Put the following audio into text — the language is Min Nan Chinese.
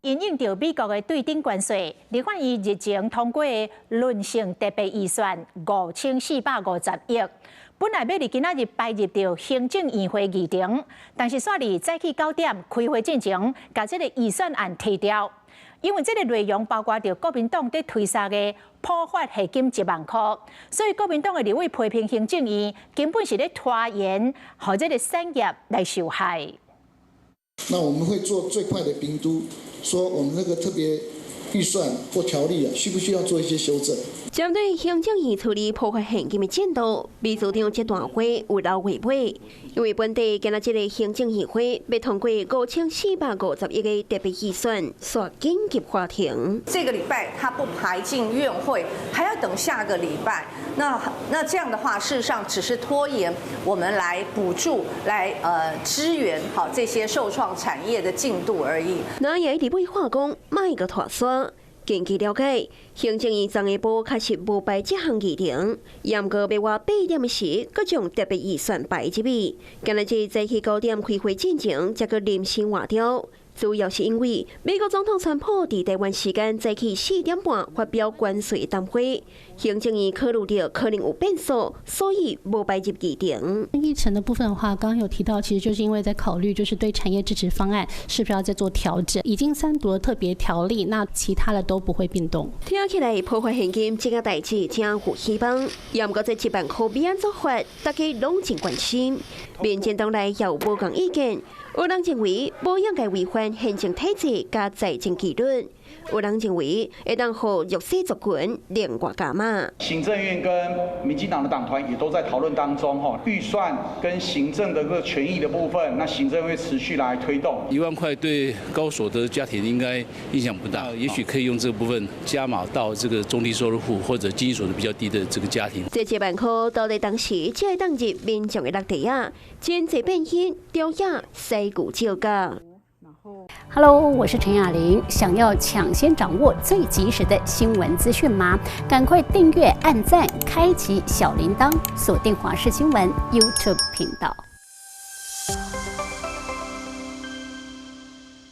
因應著美國的對頂關稅，立法院日前通過的輪性特別預算5450億，本來欲佇今仔日排入著行政院會議程，但是煞佇早起9點開會進前，共這个預算案提掉，因為這个內容包括著國民黨佇推捒的普發現金1萬箍，所以國民黨的立委批評行政院根本是咧拖延，予這个產業來受害。那我們會做最快的評估，說我們那個特別預算或條例啊，需不需要做一些修正？針對行政院處理普發現金的進度，秘書長這段話有留話尾，因為本地今仔這个行政院會欲通過5450億的特別預算，煞緊急喊停。這個禮拜他不排進院會，還要等下個禮拜。那這樣的話，事實上只是拖延我們來補助、來支援好這些受創產業的進度而已。那也佇尾話講，莫閣拖沙。根據了解，行政院昨下晡確實無排這項議程，毋過欲倚8點時，閣將特別預算排入去。今仔日早起9點開會進前，才閣臨時換掉。主要是因為美國總統川普佇台灣時間早起4點半發表關稅談話，行政院考慮著可能有變數，所以無排入議程。議程的部分的話，剛剛有提到，其實就是因為在考慮，就是對產業支持方案是不是要再做調整。已經三讀了特別條例，那其他的都不會變動。聽起來普發現金這個代誌真有希望，毋過這1萬箍欲按怎發，大家攏真關心。民進黨內也有無仝意見，有人認為無應該違反行政體制佮財政紀律，有人認為會當予弱勢族群另外加碼。行政院跟民進黨的黨團也都在討論當中，吼，預算跟行政的個權益的部分，那行政會持續來推動。1萬塊對高所得家庭應該影響不大，也許可以用這個部分加碼到這個中低收入戶或者經濟所得比較低的這個家庭。這1萬箍到底當時才會當入民眾的落袋仔，真濟變現，朝野西顧招架。 Hello，我是陳雅玲。想要搶先掌握最及時的新聞資訊嗎？趕快訂閱、按讚、開啟小鈴鐺，鎖定華視新聞 YouTube 頻道。